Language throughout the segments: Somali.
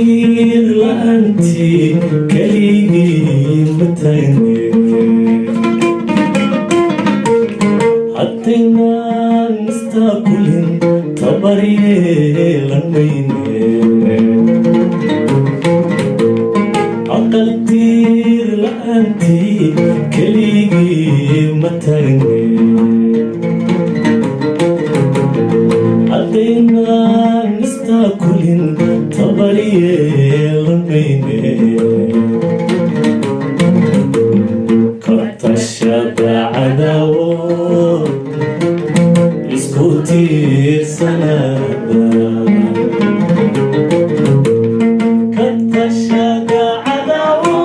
Tiir la'aantii keligii ma taagne. Haddaynaan istaakulin, tabar yeelan mayne. Aqal tiir la'aantii keligii ma taagne. Haddaynaan istaakulin, tabar yeelan mayne. Kartashada cadaawo, isku tiirsanaada. Kartashada cadaawo,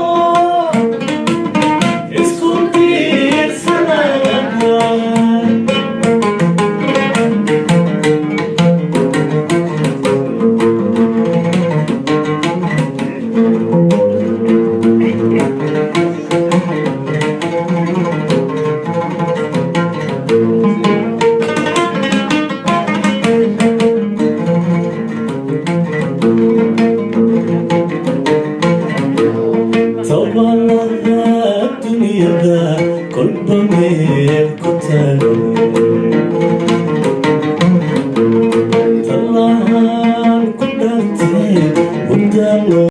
isku tiirsanaada. Tabalada dunyada kolba meel ku taagan.